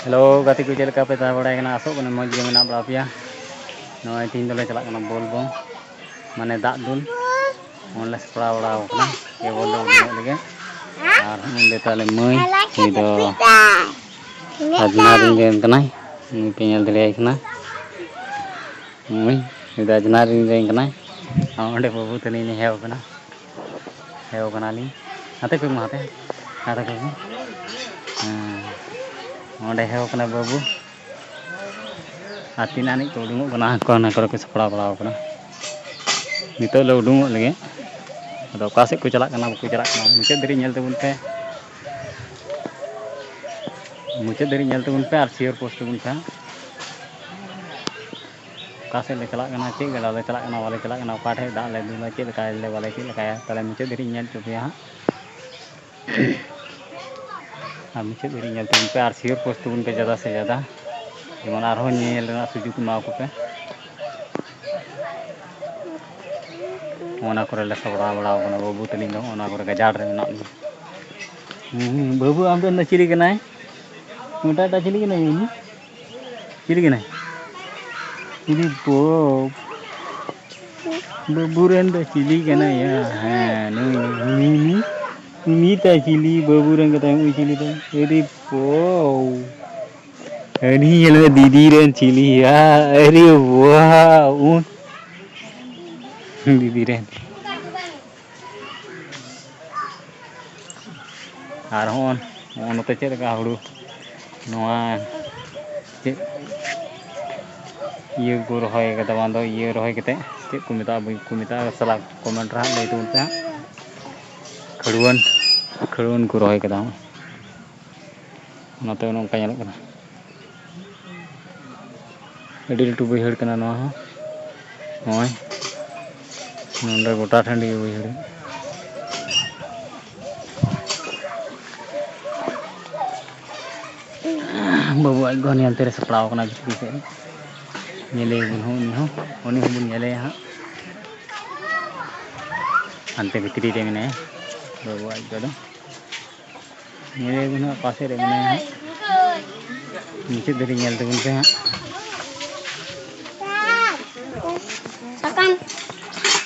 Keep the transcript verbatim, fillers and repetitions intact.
Hello ᱜᱟᱛᱮ ᱠᱚ, ᱪᱮᱫ ᱞᱮᱠᱟ ᱯᱮ ᱛᱟᱦᱮᱸ ᱵᱟᱲᱟᱭ ᱠᱟᱱᱟ? ᱟᱥᱚᱜ ᱠᱟᱱᱟ ᱢᱚᱡᱽ ᱜᱮ ᱢᱮᱱᱟᱜ ᱵᱟᱲᱟ ᱯᱮᱭᱟ᱾ ᱱᱚᱜᱼᱚᱭ ᱛᱤᱦᱤᱧ ᱫᱚᱞᱮ ᱪᱟᱞᱟᱜ ᱠᱟᱱᱟ ᱵᱳᱞ ᱵᱚᱢ, ᱢᱟᱱᱮ ᱫᱟᱜ ᱫᱩᱞ᱾ ᱚᱸᱰᱮ ᱞᱮ ᱥᱟᱯᱲᱟᱣ ᱵᱟᱲᱟᱣ ᱠᱟᱱᱟ, ᱠᱮᱵᱚᱞ ᱞᱮ ᱩᱰᱩᱝᱚᱜ ᱞᱟᱹᱜᱤᱫ᱾ ᱟᱨ ᱩᱱᱤ ᱫᱚ ᱛᱟᱞᱮ ᱢᱟᱹᱭ, ᱩᱱᱤ ᱫᱚ ᱟᱡᱽᱱᱟᱨ ᱨᱮᱱ ᱜᱮ ᱠᱟᱱᱟᱭ, ᱩᱱᱤ ᱯᱮ ᱧᱮᱞ ᱫᱟᱲᱮᱭᱟᱭ ᱠᱟᱱᱟ᱾ ᱢᱟᱹᱭ, ᱩᱱᱤ ᱫᱚ ᱟᱡᱽᱱᱟᱨ ᱨᱮᱱ ᱜᱮ ᱠᱟᱱᱟᱭ᱾ ᱟᱨ ᱚᱸᱰᱮ ᱵᱟᱹᱵᱩ ᱛᱟᱹᱞᱤᱧ ᱞᱤᱧ ᱦᱮᱣ ᱠᱟᱱᱟ, ᱦᱮᱣ ᱠᱟᱱᱟᱞᱤᱧ᱾ ᱦᱟᱛᱮ ᱠᱚ ᱢᱟ, ᱦᱟᱛᱮ, ᱦᱟᱛᱮ ᱠᱚ ᱢᱟ᱾ ᱦᱮᱸ, ᱚᱸᱰᱮ ᱦᱮᱣ ᱠᱟᱱᱟ ᱵᱟᱹᱵᱩ᱾ ᱟᱨ ᱛᱤᱱᱟᱹᱜ ᱟᱹᱱᱤᱡ ᱠᱚ ᱩᱰᱩᱝᱚᱜ ᱠᱟᱱᱟ, ᱦᱟᱱᱠᱩ ᱦᱟᱱᱟ ᱠᱚᱨᱮ ᱠᱚ ᱥᱟᱯᱲᱟᱣ ᱵᱟᱲᱟᱣ ᱠᱟᱱᱟ᱾ ᱱᱤᱛᱚᱜ ᱞᱮ ᱩᱰᱩᱝᱚᱜ ᱞᱟᱹᱜᱤᱫ᱾ ᱟᱫᱚ ᱚᱠᱟ ᱥᱮᱫ ᱠᱚ ᱪᱟᱞᱟᱜ ᱠᱟᱱᱟ, ᱵᱟᱠᱚ ᱪᱟᱞᱟᱜ ᱠᱟᱱᱟ, ᱢᱩᱪᱟᱹᱫ ᱫᱷᱟᱹᱨᱤᱡ ᱧᱮᱞ ᱛᱟᱵᱚᱱ ᱯᱮ᱾ ᱢᱩᱪᱟᱹᱫ ᱫᱷᱟᱹᱨᱤᱡ ᱧᱮᱞ ᱛᱟᱵᱚᱱ ᱯᱮ ᱟᱨ sure post ᱛᱟᱵᱚᱱ ᱯᱮ ᱦᱟᱸᱜ᱾ ᱚᱠᱟ ᱥᱮᱫ ᱞᱮ ᱪᱟᱞᱟᱜ ᱠᱟᱱᱟ, ᱪᱮᱫ ᱜᱟᱰᱟ ᱞᱮ ᱪᱟᱞᱟᱜ ᱠᱟᱱᱟ, ᱵᱟᱞᱮ ᱪᱟᱞᱟᱜ ᱠᱟᱱᱟ, ᱚᱠᱟ ᱴᱷᱮᱡ ᱫᱟᱜ ᱞᱮ ᱫᱩᱞᱟ, ᱪᱮᱫ ᱞᱮᱠᱟᱭᱟᱞᱮ, ᱵᱟᱞᱮ ᱪᱮᱫ ᱞᱮᱠᱟᱭᱟ, ᱛᱟᱦᱞᱮ ᱢᱩᱪᱟᱹᱫ ᱫᱷᱟᱹᱨᱤᱡ ᱧᱮᱞ ᱦᱚᱪᱚ ᱯᱮᱭᱟ ᱦᱟᱸᱜ᱾ ᱟᱨ ᱢᱩᱪᱟᱹᱫ ᱫᱷᱟᱹᱨᱤᱡ ᱧᱮᱞ ᱛᱟᱵᱚᱱ ᱯᱮ ᱟᱨ sure post ᱛᱟᱵᱚᱱ ᱯᱮ ᱡᱟᱫᱟ ᱥᱮ ᱡᱟᱫᱟ, ᱡᱮᱢᱚᱱ ᱟᱨᱦᱚᱸ ᱧᱮᱧᱮᱞ ᱨᱮᱱᱟᱜ ᱥᱩᱡᱳᱜᱽ ᱮᱢᱟ ᱠᱚ ᱯᱮ᱾ ᱚᱱᱟ ᱠᱚᱨᱮ ᱞᱮ ᱥᱟᱯᱲᱟᱣ ᱵᱟᱲᱟᱣ ᱠᱟᱱᱟ ᱵᱟᱹᱵᱩ ᱛᱟᱹᱞᱤᱧ ᱫᱚ, ᱚᱱᱟ ᱠᱚᱨᱮ ᱜᱟᱡᱟᱲ ᱨᱮ ᱢᱮᱱᱟᱜ ᱞᱤᱧᱟ᱾ ᱦᱩᱸ, ᱵᱟᱹᱵᱩ ᱟᱢ ᱨᱮᱱ ᱫᱚ ᱪᱤᱞᱤ ᱠᱟᱱᱟᱭ? ᱢᱚᱴᱟᱴᱟ ᱪᱤᱞᱤ ᱠᱟᱱᱟᱭ ᱵᱟᱹᱵᱩ? ᱪᱤᱞᱤ ᱠᱟᱱᱟᱭ? ᱪᱤᱞᱤ ᱯᱚᱯ? ᱵᱟᱹᱵᱩ ᱨᱮᱱ ᱫᱚ ᱪᱤᱞᱤ ᱠᱟᱱᱟᱭ ᱭᱟ? ᱦᱮᱸ, ᱱᱩᱭ, ᱱᱩᱭ, ᱱᱩᱭ, ᱱᱩᱭ, ᱩᱱᱤ ᱛᱟᱭ ᱪᱤᱞᱤ, ᱵᱟᱹᱵᱩ ᱨᱮᱱ ᱠᱟᱛᱷᱟᱭ, ᱩᱱᱤ ᱪᱤᱞᱤ ᱛᱟᱭ? ᱟᱹᱰᱤ ᱯᱚᱣ᱾ ᱦᱟᱹᱱᱤ ᱧᱮᱞ ᱢᱮ, ᱫᱤᱫᱤ ᱨᱮᱱ ᱪᱤᱞᱤ ᱭᱟ? ᱟᱨᱮ ᱵᱟᱦ, ᱩᱱ ᱫᱤᱫᱤ ᱨᱮᱱ᱾ ᱟᱨ ᱦᱚᱸᱜᱼᱚ ᱱᱚᱛᱮ ᱪᱮᱫ ᱞᱮᱠᱟ ᱦᱩᱲᱩ, ᱱᱚᱣᱟ ᱪᱮᱫ ᱤᱭᱟᱹ ᱠᱚ ᱨᱚᱦᱚᱭ ᱠᱟᱫᱟ, ᱵᱟᱝ ᱫᱚ ᱤᱭᱟᱹ ᱨᱚᱦᱚᱭ ᱠᱟᱛᱮᱫ ᱪᱮᱫ ᱠᱚ ᱢᱮᱛᱟᱜᱼᱟ, ᱵᱟᱹᱧ ᱠᱚ ᱢᱮᱛᱟᱜᱼᱟ, ᱥᱟᱞᱟ comment ᱨᱮ ᱦᱟᱸᱜ ᱞᱟᱹᱭ ᱛᱟᱵᱚᱱ ᱯᱮ ᱦᱟᱸᱜ᱾ ᱠᱷᱟᱹᱲᱩᱣᱟᱹᱱ, ᱠᱷᱟᱹᱲᱩᱣᱟᱹᱱ ᱠᱚ ᱨᱚᱦᱚᱭ ᱠᱟᱫᱟ᱾ ᱚᱱᱟᱛᱮ ᱚᱱᱮ ᱚᱱᱠᱟ ᱧᱮᱞᱚᱜ ᱠᱟᱱᱟ᱾ ᱟᱹᱰᱤ ᱞᱟᱹᱴᱩ ᱵᱟᱹᱭᱦᱟᱹᱲ ᱠᱟᱱᱟ ᱱᱚᱣᱟ ᱦᱚᱸ᱾ ᱱᱚᱜᱼᱚᱭ ᱱᱚᱰᱮ ᱜᱚᱴᱟ ᱴᱟᱺᱰᱤ ᱜᱮ ᱵᱟᱹᱭᱦᱟᱹᱲ᱾ ᱵᱟᱹᱵᱩ ᱟᱡ ᱜᱚ ᱦᱟᱱᱮ ᱦᱟᱱᱛᱮ ᱨᱮ ᱥᱟᱯᱲᱟᱣ ᱠᱟᱱᱟ ᱵᱷᱤᱛᱨᱤ ᱥᱮᱫ ᱨᱮ᱾ ᱧᱮᱞᱮᱭᱟᱵᱚᱱ ᱦᱚᱸ ᱩᱱᱤ ᱦᱚᱸ, ᱩᱱᱤ ᱦᱚᱸᱵᱚᱱ ᱧᱮᱞᱮᱭᱟ ᱦᱟᱸᱜ᱾ ᱦᱟᱱᱛᱮ ᱵᱷᱤᱛᱨᱤ ᱨᱮ ᱢᱮᱱᱟᱭᱟ ᱵᱟᱹᱵᱩ ᱟᱡ ᱜᱚ ᱫᱚ᱾ ᱧᱮᱞᱮᱭᱟᱵᱚᱱ ᱦᱟᱸᱜ ᱚᱠᱟ ᱥᱮᱫ ᱨᱮ ᱢᱮᱱᱟᱭᱟ ᱦᱟᱸᱜ᱾ ᱢᱩᱪᱟᱹᱫ ᱫᱷᱟᱹᱵᱤᱡ ᱧᱮᱞ ᱛᱟᱵᱚᱱ ᱯᱮ ᱦᱟᱸᱜ᱾